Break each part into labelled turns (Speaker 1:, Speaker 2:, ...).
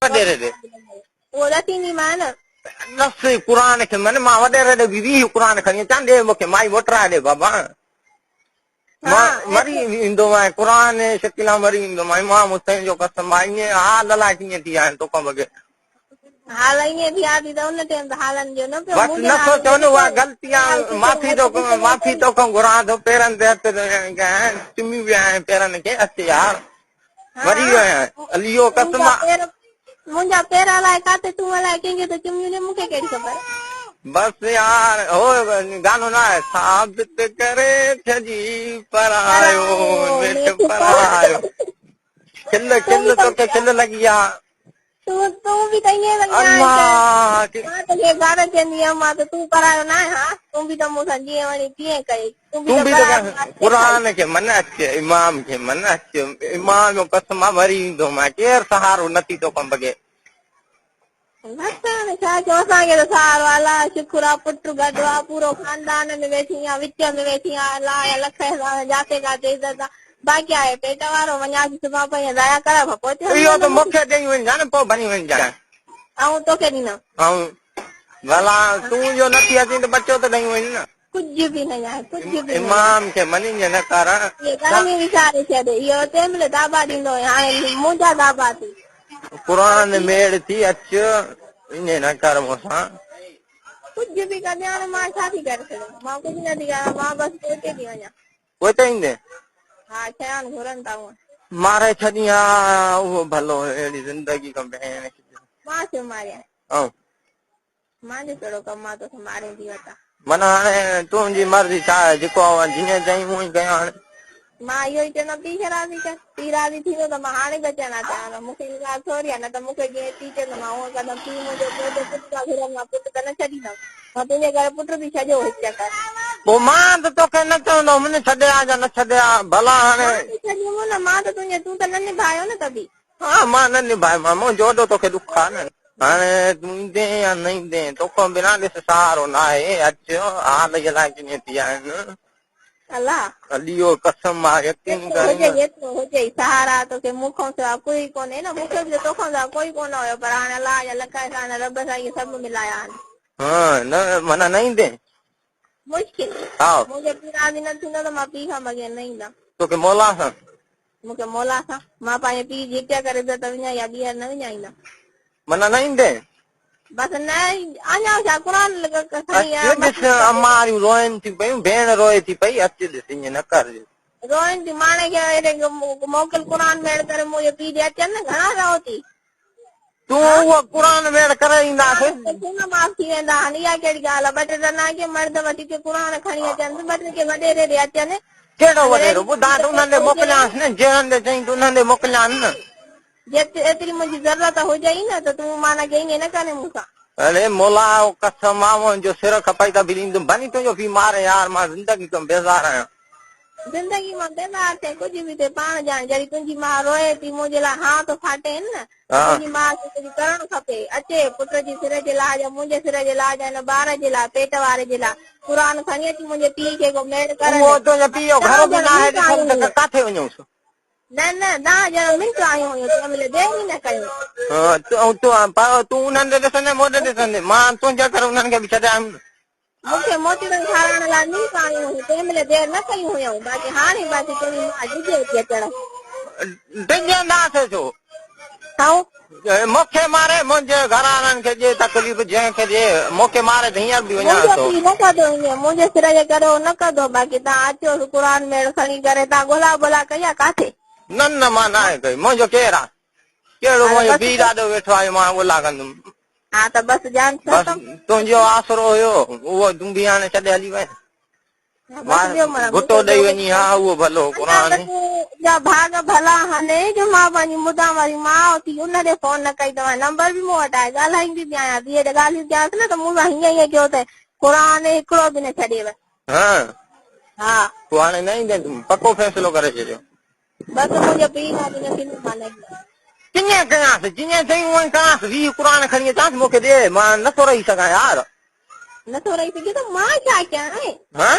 Speaker 1: وڏيري ڏي.
Speaker 2: اهو رسينديمانء نه.
Speaker 1: ڏس قرآن کي من مان وڏيري ڏي به 20 قرآن کڻي اچان ڏي مون کي مائي موٽرائي ڏي بابا. مان مري ويندومانء قرآن شڪيلا مري ويندومانء مان حسين جو قسم آ ائين حال الائي ڪيئن ٿي آهن توکان بغير.
Speaker 2: حال ائين ٿيا ٿي ته ان ٽيم ته حالن جو نه پيو
Speaker 1: بس نه سوچو نه اها غلطي آ معافي تو معافي توکان گهران ٿو پيرن تي هٿ چميون به آهن پيرن کي اچ يار. مري ويو آهيان علي جو قسم آ.
Speaker 2: منهنجا پير الائي ڪاٿي تون الائي ڪنهن کي ٿو چميون ڏين مون کي ڪهڙي خبر.
Speaker 1: بس يار هو گانو نه آهي ثابت ڪري ڇڏي پرايو نيٺ پرايو کل کل توکي کل لڳي آ.
Speaker 2: تون تون به ته ائين لڳي آهين ته مان توکي گار چوندي هيم مان ته تون پرايو نه آهين ها تون به ته مون سان جيئن وڻي تيئن ڪئي تون به ته پرايو
Speaker 1: قرآن کي من اچ امام کي من اچ امام جو قسم آ مري ويندو مان ڪير سهارو نه ٿي توکان بغير.
Speaker 2: بس هاڻي ڇا چئون اسان کي ته سهارو آ الله جو شڪر آ پٽ گڏ آ پورو خاندان ۾ ويٺي آ وچ ۾ ويٺي آ الله جا لک احسان جاتي ڪاتي عزت آ باقي آهي پيٽ وارو وڃان ٿي سڀان پئي ضايع ڪران کان پوء
Speaker 1: اهو ته مون کي ڏئي وڃجان نه پوء ڀڃي وڃجان.
Speaker 2: آئون توکي ڏيندم.
Speaker 1: آئون ڀلا تون جو نٿي اچين ته ٻچو ته ڏئي وڃ نه.
Speaker 2: ڪجهه به نه آهي ڪجهه به نه.
Speaker 1: امام کي مڃينجي نه ڪر.
Speaker 2: اهي ڳالهيون وساري ڇڏ. اهو تنهن مهل داٻا ڏيندو هئين هاڻي منهنجا داٻا ٿي.
Speaker 1: قرآن ميڙ ٿي اچ ائين نه ڪر مون سان.
Speaker 2: ڪجهه به ڪندي هاڻي مان ڇا ٿي ڪري سگهان مان ڪجهه نه ٿي ڪران مان بس پوئتي ٿي وڃان.
Speaker 1: پوئتي ايندين؟
Speaker 2: ها شيان گهرن ٿا هونء.
Speaker 1: ماري ڇڏين ها اهو ڀلو هيو اهڙي زندگي کان ڀيڻ کي.
Speaker 2: مان ڇو ماريان؟
Speaker 1: آئون.
Speaker 2: مانجو ڪهڙو ڪم آ توکي ماريندي وتان.
Speaker 1: معنيٰ هاڻي تنهنجي مرضي ڇا آهي جيڪو جيئن چئين اونئن ئي ڪيان هاڻي.
Speaker 2: مان اهو ئي چوندم پيء کي راضي ڪر. پيء راضي ٿيندو ته مان هاڻي به اچڻ لاء تيار آهيان. مون کي ان ڳالهه ٿوري آهي نه ته مون کي جيئن پيء چوندو مان اونئن ڪندم. پيء منهنجو منهنجو پٽ ٿا گهرن مان پٽ ته نه ڇڏيندم. مان تنهنجي ڪري پٽ به ڇڏيو هڪ چڪر.
Speaker 1: پوء مان ته توکي نه چوندو هوم نه ڇڏي آ يا نه ڇڏي آ ڀلا هاڻي.
Speaker 2: مان ته ڇڏيم نه مان ته تنهنجي تون ته نه نڀايو نه ته به.
Speaker 1: ها مان نه نڀايو مان منهنجو وڏو توکي ڏک آ نه. هاڻي تون ايندين يا نه ايندين توکان بنا ڏس سهارو ناهي اچ حال الائي ڪيئن ٿي آهن.
Speaker 2: الله.
Speaker 1: علي جو قسم آ يقين
Speaker 2: جيترو
Speaker 1: ڪرين.
Speaker 2: هجي جيترو هجي سهارا توکي مون کان سوا ڪوئي ڪونهي نه مون کي به ته توکان سوا ڪوئي ڪونه هيو پر هاڻي الله جا لک احسان رب سائين سڀ ملايا آهن.
Speaker 1: ها نه معنيٰ نه ايندين؟
Speaker 2: مشڪل.
Speaker 1: ها.
Speaker 2: منهنجو پيء راضي نه ٿيندو ته مان پيء کان بغير نه ايندم.
Speaker 1: توکي مولا سان.
Speaker 2: مون کي مولا سان. مان پنهنجي پيء جي هڪ ڪري عزت وڃائي يا ٻيهر نه وڃائيندم.
Speaker 1: معنيٰ نه ايندين؟
Speaker 2: بس نه اڃا ڇا قرآن کڻي آيا
Speaker 1: اچ ڏس اماريون روئن ٿيون پيون ڀيڻ روئي ٿي پئي اچ ڏس ائين نه ڪر.
Speaker 2: روئن ٿيون ماڻي کي اهڙي موڪل قرآن ميڙ ڪري منهنجي پيء ڏي اچن نه گهڻا رهو ٿي.
Speaker 1: تون اهو قرآن ميڙ ڪري اينداسين.
Speaker 2: خون معاف ٿي ويندا آهن اها ڪهڙي ڳالهه آهي ٻه ٽي رنا ڪي مرد وٺي ڪي قرآن کڻي اچن ٻه ٽي ڪي وڏيري ڏي اچن.
Speaker 1: ڪهڙو وڏيرو ٻڌاء ته انهن ڏي موڪليانس نه جنهن ڏي چئين ته انهن ڏي موڪليان نه.
Speaker 2: جي ايتري منهنجي ضرورت هجئي نه ته تون معنيٰ ڪي ائين نه ڪرين مون سان.
Speaker 1: اڙي مولا جو قسم آ منهنجو سر کپائي ته به ڏيندم ڀني تنهنجو پيء ماري يار مان زندگي کان بيزار آهيان.
Speaker 2: زندگي مان بيزار ٿئي ڪجهه به ٿئي پاڻ ڄاڻ جڏهن تنهنجي ماء روئي ٿي منهنجي لاء هانء ٿو ڦاٽين نه ته تنهنجي ماء کي ڪجهه ڪرڻ کپي اچي پٽ جي سر جي لاء يا منهنجي سر جي لاء يا هن ٻار جي لاء پيٽ واري جي لاء قرآن کڻي اچي منهنجي پيء کي ڪو ميڙ ڪرڻ
Speaker 1: اهو تنهنجي پيء جو گهر به ناهي ڏٺل ته ڪاٿي وڃونس.
Speaker 2: نه نه ڏاهه ڄڻا منٽ آيون هيون تنهن مهل دير ئي نه ڪيو.
Speaker 1: ها تون انهن ڏي ڏسندين مون ڏي ڏسندين مان تنهنجي ڪري انهن کي به ڇڏي آيم نه.
Speaker 2: مون کي موچڙن کارائڻ لاء منٽ آيون هيون تنهن مهل دير نه ڪئي هيائون باقي هاڻي باقي تنهنجي ماء ڊڄي ٿي اچڻ.
Speaker 1: ڊڄنداسين ڇو؟
Speaker 2: ڇو؟
Speaker 1: مون کي ماري منهنجي گهر وارن کي ڏي تڪليف جنهن کي ڏي مون کي ماري ته هينئر به وڃان
Speaker 2: منهنجو
Speaker 1: ٿو.
Speaker 2: پيء نه ڪندو ائين منهنجي سر جي ڪري هو نه ڪندو باقي توهان اچو قرآن ميڙ کڻي ڪري توهان ڳولا ٻولا ڪئي آ ڪاٿي؟
Speaker 1: نه نه مان ناهي ڪئي منهنجو ڪير آ ڪهڙو
Speaker 2: ها ته
Speaker 1: منهنجو
Speaker 2: بس
Speaker 1: پيء ڏاڏو ويٺو آهي مان ڳولا ڪندم.
Speaker 2: ها ته بس جان
Speaker 1: بس
Speaker 2: ختم.
Speaker 1: تنهنجو آسرو هيو اهو تون به هاڻي ڇڏي هلي وئين.
Speaker 2: بس ٻيو معنيٰ
Speaker 1: گهٽو ڏئي وڃي ها اهو ڀلو هو قرآن.
Speaker 2: جا ڀاڳ ڀلا هني جو مان پنهنجي مدام واري ماء ٿي ان ڏي فون نه ڪئي توهان نمبر به مون وٽ آهي ڳالهائيندي به آهيان ڌيء ڏي ڳالهيون ڪيانس نه ته مون سان هيئن هيئن ڪيو اٿئي قرآن هڪڙو به نه ڇڏيو.
Speaker 1: ها
Speaker 2: ها.
Speaker 1: پوء هاڻي نه ايندين تون پڪو فيصلو ڪري ڇڏيو.
Speaker 2: بس منهنجو پيء راضي نه ٿيندو مان نه ايندس.
Speaker 1: ڪيئن ڪيانس جيئن چئين اونئن ڪيانس 20 قرآن کڻي اچانس مون کي ڏي مان نٿو رهي سگهان يار.
Speaker 2: نٿو رهي سگهين ته مان ڇا ڪيان.
Speaker 1: ها.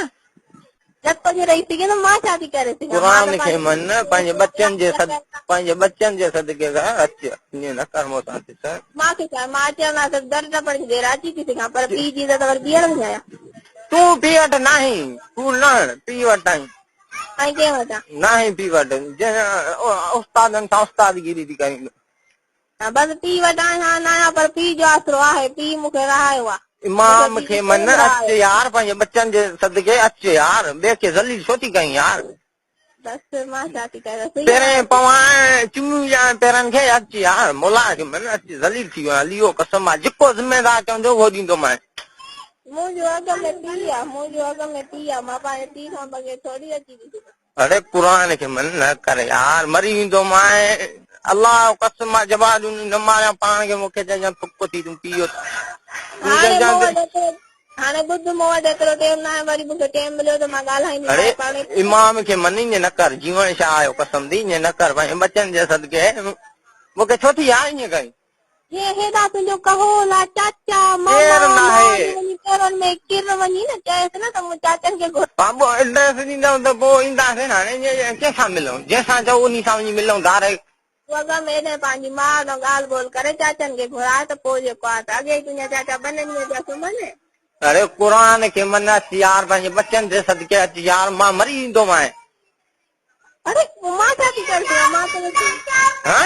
Speaker 2: نٿو جي رهي سگهي ته مان ڇا ٿي ڪري سگهان؟ مان
Speaker 1: قرآن
Speaker 2: ته
Speaker 1: کي
Speaker 2: پنهنجي
Speaker 1: مڃ، پنهنجي ٻچن جي صد پنهنجي ٻچن جي صدقي کان اچ، ائين نه ڪر مون سان ڏس.
Speaker 2: مان کي ڇا، مان اچڻ لاء صرف در ٽپڻ جي دير اچي ٿي سگهان، پر پيء جي عزت وري ٻيهر وڃايان.
Speaker 1: تون پيء وٽ ناهين، تون نه پيء وٽ آهين.
Speaker 2: ۽ ڪنهن وٽ آهيان؟
Speaker 1: ناهين پيء وٽ، جنهن استادن سان استادگيري ٿي ڪرين.
Speaker 2: بس پيء وٽ آهيان نه آهيان پر پيء جو آسرو آهي، پيء مون کي رهايو آ.
Speaker 1: امام کي مڃ، اچ يار پنهنجي ٻچن جي صدقي اچ يار، ٻئي کي ذليل ڇو ٿي ڪرين يار.
Speaker 2: بس مان ڇا ٿي ڪريان سهي
Speaker 1: پيرين پوان چميون ڏيان پيرن کي اچ يار مولا کي مڃ اچ ذليل ٿي ويو آهيان علي جو قسم آ جيڪو ذميدار چوندو اهو ڏيندومانء.
Speaker 2: منهنجو اڳ ۾ پيء آ، منهنجو اڳ ۾ پيء آ، مان پنهنجي پيء کان بغير ٿوري اچي ٿي سگهان.
Speaker 1: اڙي قرآن کي من نه ڪر يار مري ويندو مانء الله جو قسم آ جبا ڏني نه ماريان پاڻ کي مونکي چئجان ٿڪ ٿي تون پيء تون
Speaker 2: هاڻي
Speaker 1: چئجان
Speaker 2: مون وٽ ايترو هاڻي ٻڌ مون وٽ ايترو ٽيم ناهي وري مونکي ٽيم مليو ته مان ڳالهائيندي
Speaker 1: اڙي
Speaker 2: مانء پاڻ
Speaker 1: امام کي من ائين نه ڪر جيوڻ شاهه جو قسم ٿي ائين نه ڪر پنهنجي ٻچن جي صدقي مونکي ڇو ٿي يار ائين ڪرين.
Speaker 2: هي هيڏا تنهنجو ڪهول آ چاچا ماما
Speaker 1: ڪير
Speaker 2: ماء
Speaker 1: ناهي.
Speaker 2: جي وڃي پيرن ۾ ڪر وڃي نه چئيس نه ته مون چاچن کي گهر.
Speaker 1: بابو ايڊريس ڏيندؤ ته پوء اينداسين هاڻي ڪنهن سان ملون جنهن سان چئو انهي سان وڃي ملون ڌاري.
Speaker 2: تون اڳ ۾ ايڏهن پنهنجي ماء ڏانهن ڳالهه ٻولهه ڪري چاچن کي گهراء ته پوء جيڪو آ ته اڳي ئي تنهنجا چاچا ٻنين ۾ پيا سمهن.
Speaker 1: اڙي قرآن کي مڃ اچ يار پنهنجي ٻچن جي صدقي اچ يار مان مري ويندومانء.
Speaker 2: اڙي پوء مان ڇا ٿي ڪري سگهان مان ته ويٺي.
Speaker 1: ها؟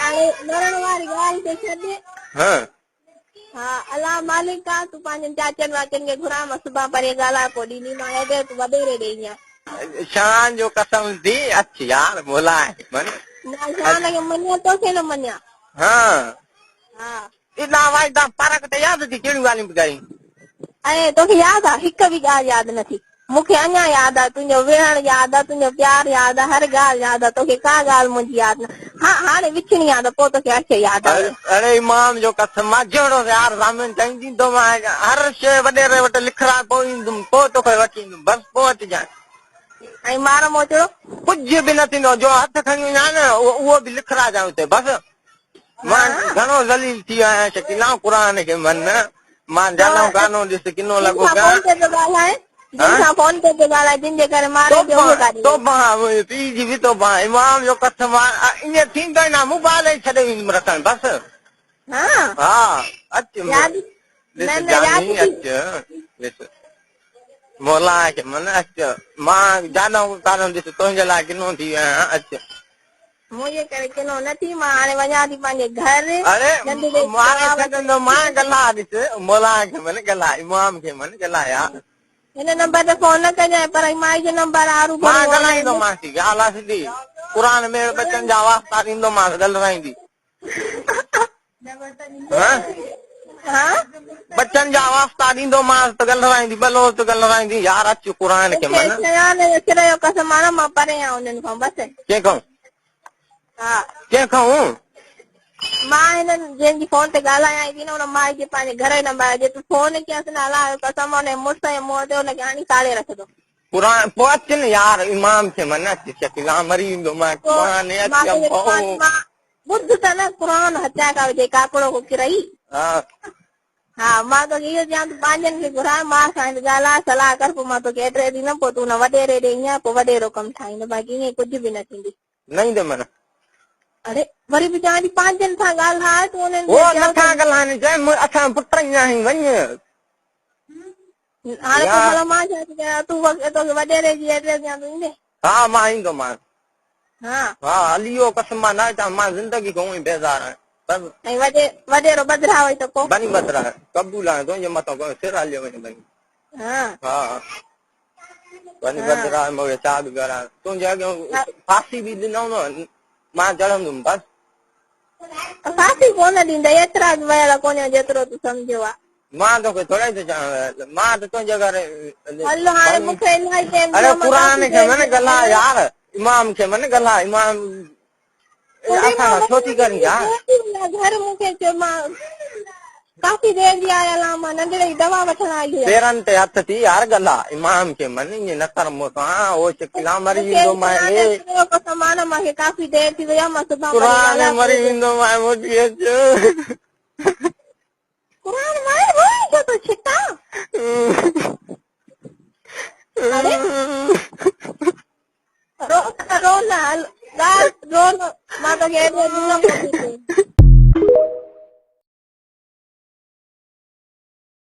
Speaker 2: هاڻي مرڻ واري ڳالهه کي ڇڏ.
Speaker 1: ها.
Speaker 2: ها الله مالڪ آ تون پنهنجن چاچن واچن کي گهراء مان سڀان پرين ڳالهائي پوء ڏينديمانء ايڏي تون وڏيري ڏي اينديان.
Speaker 1: شان جو قسم ٿي اچ يار مولا من.
Speaker 2: مان شان کي مڃان توکي نه مڃان.
Speaker 1: ها.
Speaker 2: ها.
Speaker 1: ايڏا واعدا پارڪ ته ياد ٿي ڪهڙيون ڳالهيون پئي ڪرين.
Speaker 2: ۽ توکي ياد آ هڪ به ڳالهه ياد نه ٿي. مون کي اڃا ياد آ تنهنجو ويهڻ ياد آ تنهنجو پيار ياد آ هر ڳالهه ياد آ توکي ڪا ڳالهه منهنجي ياد نه ها هاڻي وڇڻي آ ته پوء توکي هر شيء ياد آ وئي.
Speaker 1: اڙي امام جو قسم آ جهڙو يار ضامن چئين ڏيندومانء هر شيء وڏيري وٽ لکرائي پوء ايندم پوء توکي وٺي ايندم بس پوء اچجانء.
Speaker 2: ۽ مار موچڙو؟
Speaker 1: ڪجهه به نه ٿيندو جو هٿ کڻي وڃان نه اهو به لکرائجانء اتي بس. مان گهڻو ذليل ٿي ويو آهيان شڪيلا قرآن کي مڃ مان جانو گانو ڏس ڪنو لڳو
Speaker 2: پيان فون تي پيو ڳالهائين جن سان فون تي پيو ڳالهائين جن جي ڪري ماري پيو اهي ڪاڏي
Speaker 1: توبه منهنجي پيء جي به توبه امام جو قسم آ ائين ٿيندو ئي نه موبائل ئي ڇڏي ويندم رکڻ بس
Speaker 2: ها
Speaker 1: ها اچ ڏس جاني اچ ڏس مولا کي مڃ اچ مان جانو گانو ڏس تنهنجي لاء ڪنو ٿي ويو آهيان اچ
Speaker 2: منهنجي ڪري ڪنو نه ٿي، مان هاڻي وڃان ٿي پنهنجي گهر.
Speaker 1: اڙي ماري ڇڏندو مانء ڳالهاء ڏس مولا کي من ڳالهاء امام کي من ڳالهاء يار.
Speaker 2: هن نمبر تي فون نه ڪجانء پر هي مائي جو نمبر آ هروڀرو
Speaker 1: مان ڳالهائيندومانس ٿي ڳالهه آ سڌي قرآن ۾ ٻچن جا واسطا ڏيندومانس ڳالهرائيندي. ٻچن جا واسطا ڏيندومانس ته ڳالهرائيندي ٻلو ته ڳالهرائيندي يار اچ قرآن کي من.
Speaker 2: سر جو قسم آ نه مان پري آهيان انهن کان بس.
Speaker 1: ڪنهن کان؟
Speaker 2: ها.
Speaker 1: ڪنهن کان؟
Speaker 2: مان هنن جنهن جي فون تي ڳالهايان ٿي نه ان مائي جي پنهنجي گهر جو نمبر آهي جي تون فون ڪيس نه الله جو قسم ان جي مڙس جي منهن تي ان کي هڻي ساڙي رکندو.
Speaker 1: قرآن پوء اچ نه يار امام کي من اچ شڪيلا مري ويندو مان قرآن اچ
Speaker 2: ٻڌ ته نه قرآن هچائي ڪا وجهي ڪاڪڙو ڪو ڪرئي.
Speaker 1: ها.
Speaker 2: ها مان توکي اهو چيان تون پنهنجن کي گهراء مان سان هت ڳالهاء صلاح ڪر پوء مان توکي ايڊريس ڏيندم پوء تون ان وڏيري ڏي ايندين پوء وڏيرو ڪم ٺاهيندو باقي ائين ڪجهه به نه ٿيندي.
Speaker 1: نه ايندم من.
Speaker 2: اڙي وري به چوان ٿي پنهنجن سان ڳالهاء تون انهن
Speaker 1: کي چئو. هو نٿا ڳالهائن چئه اسان پٽ ئي ناهيون وڃ.
Speaker 2: هاڻي پوء ڀلا مان ڇا ٿي ڪيان تون توکي وڏيري جي ايڊريس ڏيان تون ايندين.
Speaker 1: ها مان ايندومانس.
Speaker 2: ها.
Speaker 1: ها علي جو قسم مان نه اچان مان زندگي کان اونئي بيزار آهيان بس.
Speaker 2: ۽ وڏي وڏيرو ٻڌراء هئي ته پوء.
Speaker 1: بني ٻڌراء قبول آهي تنهنجي مٿان ڪو سر هليو وڃي بني.
Speaker 2: ها.
Speaker 1: ها بني ٻڌراء مون کي ڇا به ڪران تنهنجي اڳيان ڦاسي به ڏنائون نه مان چڙهندم بس.
Speaker 2: ڦاسي ڪونه ڏيندئي ايترا به ويل ڪونهيو جيترو تون سمجهيو آ.
Speaker 1: مان توکي ٿوري ٿو چوان مان ته تنهنجي گهر
Speaker 2: هل هاڻي مون کي الاهي ٽيم
Speaker 1: اڙي قرآن کي من ڳالهاء يار امام کي من ڳالهاء امام اسان سان ڇو ٿي ڪرين يار
Speaker 2: گهر مون کي چيو مان ڪافي دير جي آيل آهيان مان ننڍڙي جي دوا وٺڻ آئي هيس
Speaker 1: پيرن تي هٿ ٿي يار ڳالهاء امام کي من ائين نه ڪر مون سان او شڪيلا مري ويندو مان اي
Speaker 2: قسم آ نه مان کي ڪافي دير ٿي وئي آ مان سڀان
Speaker 1: قرآن مري ويندو مان موٽي اچ
Speaker 2: قرآن مائي روئين ڇو ٿو ڇٽا. اڙي رو نه، رو نه، هل ڳالهه رو نه، مان توکي ايڊريس ڏنو.